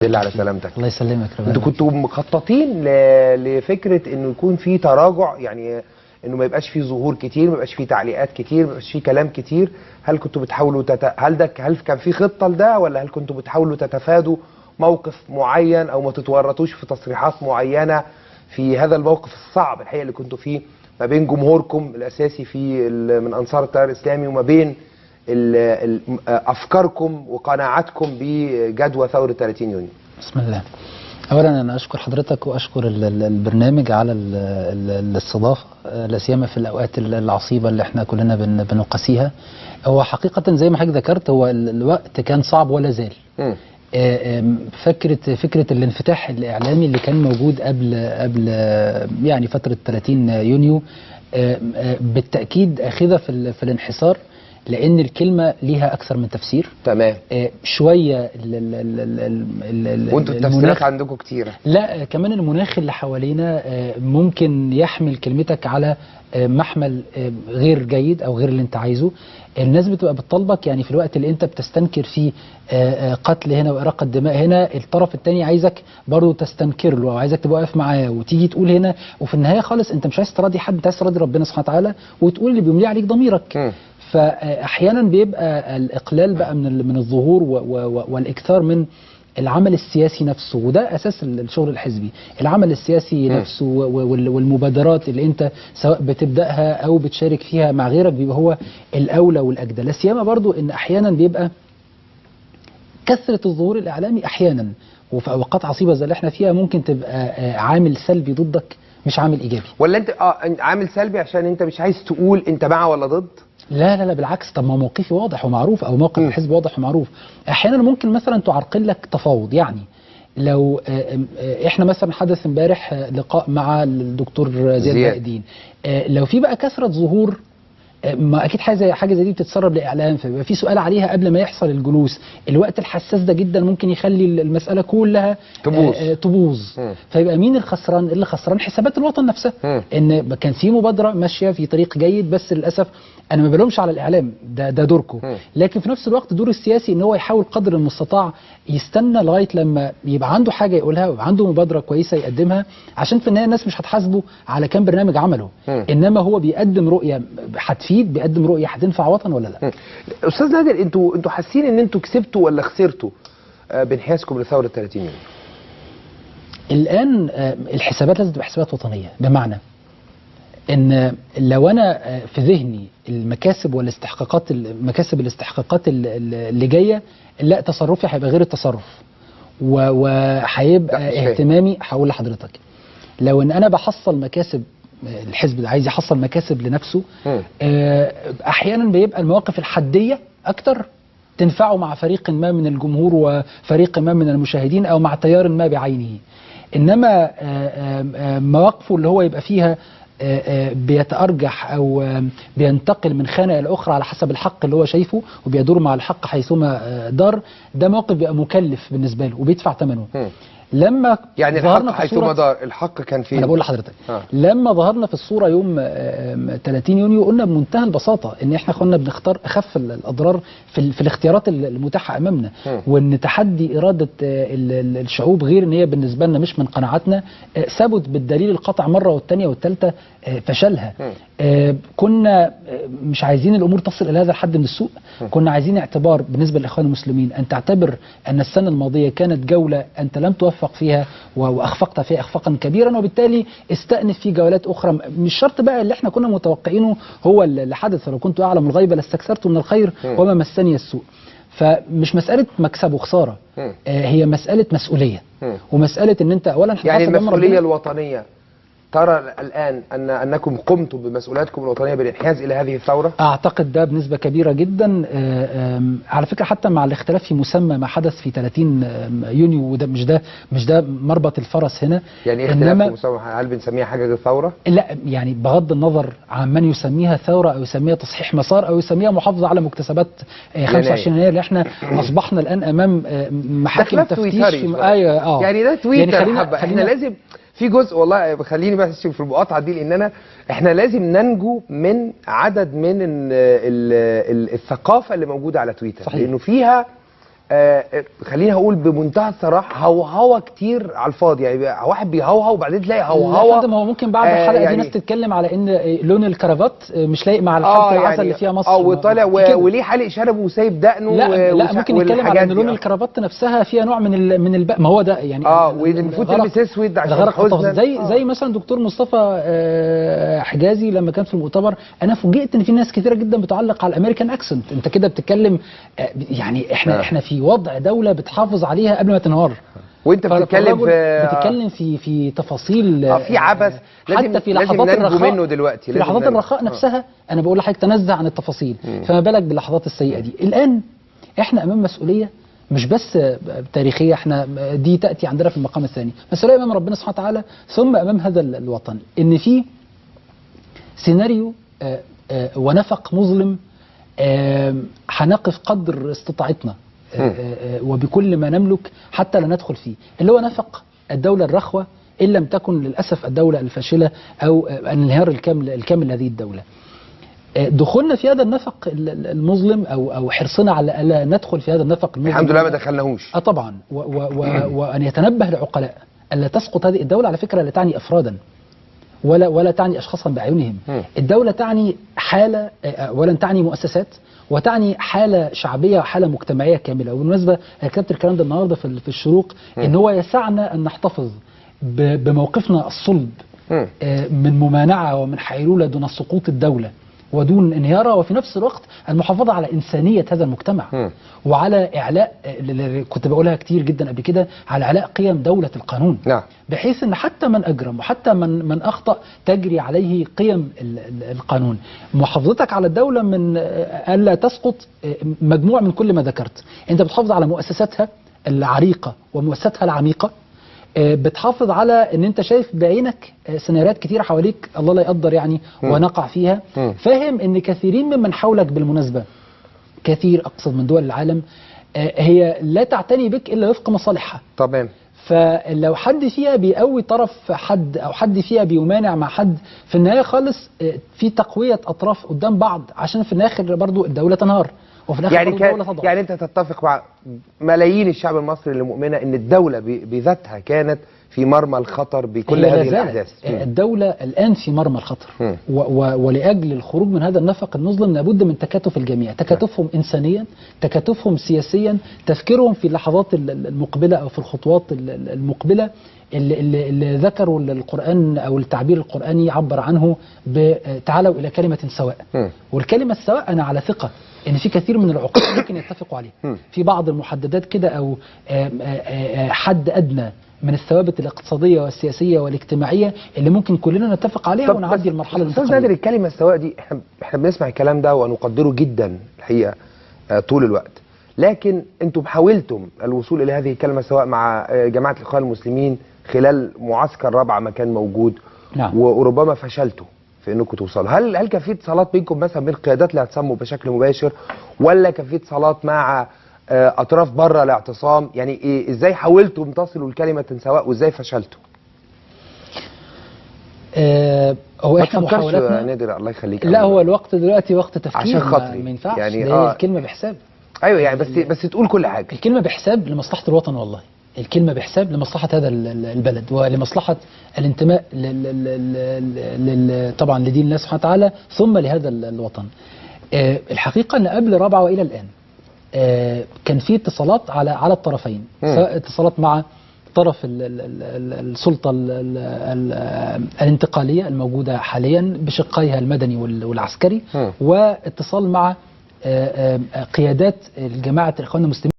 لله على سلامتك. الله يسلمك. انتوا كنتوا مخططين لفكرة انه يكون في تراجع، يعني انه ما يبقاش في ظهور كتير، ما يبقاش في تعليقات كتير، ما يبقاش في كلام كتير. هل كنتوا بتحاولوا هل كان في خطه لده، ولا هل كنتوا بتحاولوا تتفادوا موقف معين او ما تتورطوش في تصريحات معينة في هذا الموقف الصعب الحقيقة اللي كنتوا فيه ما بين جمهوركم الاساسي في من انصار التيار الاسلامي وما بين افكاركم وقناعاتكم بجدوى ثورة 30 يونيو؟ بسم الله. اولا انا اشكر حضرتك واشكر البرنامج على الاستضافة، لا سيما في الاوقات العصيبة اللي احنا كلنا بنقاسيها. هو حقيقة زي ما حضرتك ذكرت، هو الوقت كان صعب ولا زال. فكرة الانفتاح الاعلامي اللي كان موجود قبل يعني فترة 30 يونيو بالتاكيد اخذه في الانحسار، لان الكلمة ليها اكثر من تفسير. تمام. شوية وانتوا التفسيرات عندكم كتيرة. لا، كمان المناخ اللي حوالينا ممكن يحمل كلمتك على محمل غير جيد او غير اللي انت عايزه. الناس بتبقى بتطالبك، يعني في الوقت اللي انت بتستنكر فيه قتل هنا واراقة دماء هنا، الطرف الثاني عايزك برضه تستنكر له او عايزك تبقى واقف معاه وتيجي تقول هنا، وفي النهاية خالص انت مش عايز تراضي حد، انت عايز تراضي ربنا سبحانه وتعالى وتقول اللي بيملي عليك ضميرك. فاحيانا بيبقى الاقلال بقى من الظهور والاكثار من العمل السياسي نفسه، وده اساس الشغل الحزبي، العمل السياسي نفسه والمبادرات اللي انت سواء بتبداها او بتشارك فيها مع غيرك بيبقى هو الاولى والاجدى. لا سيما برضو ان احيانا بيبقى كثرة الظهور الاعلامي احيانا وفي اوقات عصيبة زي اللي احنا فيها ممكن تبقى عامل سلبي ضدك مش عامل ايجابي. ولا انت عامل سلبي عشان انت مش عايز تقول انت مع ولا ضد؟ لا لا لا، بالعكس. طب ما موقفي واضح ومعروف، او موقف الحزب واضح ومعروف. احيانا ممكن مثلا تعرقل لك تفاوض، يعني لو احنا مثلا حدث امبارح لقاء مع الدكتور زياد بهاء الدين، لو في بقى كثرة ظهور، ما اكيد حاجة زي دي بتتسرب لاعلام، فبيبقى في سؤال عليها قبل ما يحصل الجلوس. الوقت الحساس ده جدا ممكن يخلي المسالة كلها تبوظ. فيبقى مين الخسران؟ اللي خسران حسابات الوطن نفسها. ان كان في مبادرة ماشية في طريق جيد، بس للاسف انا ما بلومش على الاعلام، ده دوركم، لكن في نفس الوقت دور السياسي ان هو يحاول قدر المستطاع يستنى لغاية لما يبقى عنده حاجة يقولها ويبقى عنده مبادرة كويسة يقدمها، عشان في النهاية الناس مش هتحاسبه على كام برنامج عمله، انما هو بيقدم رؤية هتفيد، بيقدم رؤية هتنفع وطن ولا لا. استاذ نادر، انتوا حاسين ان انتوا كسبتوا ولا خسرتوا بانحيازكم لثوره 30 يونيو؟ الان الحسابات لازم تبقى حسابات وطنية، بمعنى ان لو انا في ذهني المكاسب والاستحقاقات، مكاسب الاستحقاقات اللي جاية، لا تصرفي هيبقى غير التصرف، وهيبقى اهتمامي. هقول لحضرتك، لو ان انا بحصل مكاسب، الحزب ده عايز يحصل مكاسب لنفسه، احيانا بيبقى المواقف الحدية اكتر تنفعه مع فريق ما من الجمهور وفريق ما من المشاهدين او مع تيار ما بعينه، انما مواقفه اللي هو يبقى فيها بيتأرجح أو بينتقل من خانة إلى أخرى على حسب الحق اللي هو شايفه وبيدور مع الحق حيثما دار، ده موقف بيبقى مكلف بالنسبة له وبيدفع ثمنه. لما يعني الحق حيثما دار، الحق كان فين؟ أنا بقول لحضرتك، لما ظهرنا في الصورة يوم 30 يونيو قلنا بمنتهى البساطة إن إحنا كنا بنختار أخف الأضرار في الاختيارات المتاحة أمامنا، وإن تحدي إرادة الشعوب غير إن هي بالنسبة لنا مش من قناعاتنا، ثبت بالدليل القطع مرة والثانية والثالثة فشلها. كنا مش عايزين الأمور تصل إلى هذا الحد من السوء، كنا عايزين اعتبار بالنسبة للإخوان المسلمين أن تعتبر أن السنة الماضية كانت جولة أنت لم توفق فيها وأخفقت فيها إخفاقا كبيرا، وبالتالي استأنف في جولات أخرى. مش شرط بقى اللي احنا كنا متوقعينه هو اللي حدث، فلو كنت أعلم الغيب لاستكثرت من الخير وما مسني السوء. فمش مسألة مكسب وخسارة، هي مسألة مسؤولية، ومسألة أن أنت أولا يعني المسؤولية الوطنية. ترى الآن أنكم قمتم بمسؤولياتكم الوطنية بالانحياز إلى هذه الثورة؟ أعتقد ده بنسبة كبيرة جدا. على فكرة حتى مع الاختلاف في مسمى ما حدث في 30 يونيو، وده مش ده مربط الفرس هنا. يعني ايه اختلاف في مسمى؟ هل بنسميها حاجة غير ثورة؟ لا، يعني بغض النظر عن من يسميها ثورة أو يسميها تصحيح مسار أو يسميها محافظة على مكتسبات 25 يناير اللي احنا أصبحنا الآن أمام محاكم تفتيش. أيوه يعني ده تويتر. يعني احنا لازم في جزء، والله خليني بس في المقاطعة دي، لان احنا لازم ننجو من عدد من الثقافة اللي موجودة على تويتر. صحيح. لانه فيها خليني اقول بمنتهى الصراحة هوهوه كتير على الفاضي، يعني واحد بيهوهو وبعدين تلاقي هوهوه. لا، هو ممكن بعد الحلقة دي ناس تتكلم على ان لون الكرافات مش لايق مع حاله العسل يعني اللي فيها مصر، وطالع وليه حالق شنبه وسايب دقنه. لا ممكن نتكلم على ان لون الكرافات نفسها فيها نوع من ما هو ده يعني، والمفروض تلبس اسود عشان حزن. زي مثلا دكتور مصطفى حجازي لما كان في المؤتمر، انا فوجئت ان في ناس كثيرة جدا بتعلق على ال American accent. انت كده بتتكلم يعني احنا في وضع دولة بتحافظ عليها قبل ما تنهار، وانت بتتكلم في بتتكلم في تفاصيل، في عبث حتى في لحظات الرخاء منه دلوقتي، في لحظات الرخاء نفسها. انا بقول لحضرتك تنزه عن التفاصيل، فما بالك باللحظات السيئة دي. الآن احنا امام مسؤولية مش بس تاريخية، احنا دي تأتي عندنا في المقام الثاني، مسؤولية امام ربنا سبحانه وتعالى ثم امام هذا الوطن، ان في سيناريو ونفق مظلم هنقف قدر استطاعتنا وبكل ما نملك حتى لا ندخل فيه، اللي هو نفق الدولة الرخوة، إن لم تكن للأسف الدولة الفاشلة أو الانهيار الكامل لهذه الدولة. دخولنا في هذا النفق المظلم أو حرصنا على ألا ندخل في هذا النفق المظلم، الحمد لله ما دخلناهوش. طبعا، وأن يتنبه العقلاء ألا تسقط هذه الدولة. على فكرة لا تعني أفرادا ولا تعني أشخاصا بعينهم، الدولة تعني حالة، أولا تعني مؤسسات، وتعني حالة شعبية وحالة مجتمعية كاملة. وبالمناسبة أنا كتبت الكلام ده النهاردة في الشروق، إن هو يسعنا أن نحتفظ بموقفنا الصلب من ممانعة ومن حيلولة دون سقوط الدولة ودون انهيارها، وفي نفس الوقت المحافظة على إنسانية هذا المجتمع وعلى إعلاء، اللي كنت بقولها كتير جدا قبل كده، على إعلاء قيم دولة القانون، بحيث أن حتى من أجرم وحتى من أخطأ تجري عليه قيم القانون. محافظتك على الدولة من ألا تسقط مجموع من كل ما ذكرت، أنت بتحافظ على مؤسساتها العريقة ومؤسساتها العميقة، بتحافظ على ان انت شايف بعينك سيناريوهات كتيرة حواليك الله لا يقدر يعني ونقع فيها، فاهم ان كثيرين ممن حولك بالمناسبة، كثير اقصد من دول العالم، هي لا تعتني بك الا وفق مصالحها. تمام. فلو حد فيها بيقوي طرف حد او حد فيها بيمانع مع حد، في النهاية خالص في تقوية اطراف قدام بعض، عشان في الاخر برضو الدولة تنهار، وفي الاخر يعني الدولة تضعف. يعني انت تتفق مع ملايين الشعب المصري اللي مؤمنة ان الدولة بذاتها كانت في مرمى الخطر بكل هذه الاحداث؟ الدولة الان في مرمى الخطر، ولاجل الخروج من هذا النفق المظلم لابد من تكاتف الجميع، تكاتفهم انسانيا، تكاتفهم سياسيا، تفكيرهم في اللحظات المقبلة او في الخطوات المقبلة اللي ذكروا القرآن أو التعبير القرآني عبر عنه بتعالوا إلى كلمة سواء. والكلمة السواء أنا على ثقة إن في كثير من العقلاء ممكن يتفقوا عليها، في بعض المحددات كده أو حد أدنى من الثوابت الاقتصادية والسياسية والاجتماعية اللي ممكن كلنا نتفق عليها ونعدي المرحلة الانتقالية. أستاذ نادر، الكلمة السواء دي احنا بنسمع الكلام ده ونقدره جدا الحقيقة طول الوقت، لكن انتم حاولتم الوصول الى هذه الكلمة سواء مع جماعة الاخوان المسلمين خلال معسكر رابعه ما كان موجود، نعم، وربما فشلتوا في انكم توصلوا. هل كان في اتصالات بينكم مثلا بين القيادات اللي هتسموا بشكل مباشر، ولا كان في اتصالات مع اطراف بره الاعتصام؟ يعني ازاي حاولتم تصلوا لكلمة سواء وازاي فشلتوا؟ هو احنا محاولاتنا نادر الله يخليك، لا هو الوقت دلوقتي وقت تفكير عشان خاطري ما ينفعش يعني الكلمة بحساب. ايوه يعني بس تقول كل حاجة. الكلمة بحساب لمصلحة الوطن، والله الكلمة بحساب لمصلحة هذا البلد ولمصلحه الانتماء طبعا لدين الله سبحانه وتعالى ثم لهذا الوطن. الحقيقة ان قبل رابعه والى الان كان في اتصالات على الطرفين، سواء اتصالات مع طرف السلطة الانتقالية الموجودة حاليا بشقيها المدني والعسكري، واتصال مع قيادات الجماعة الإخوان المسلمين.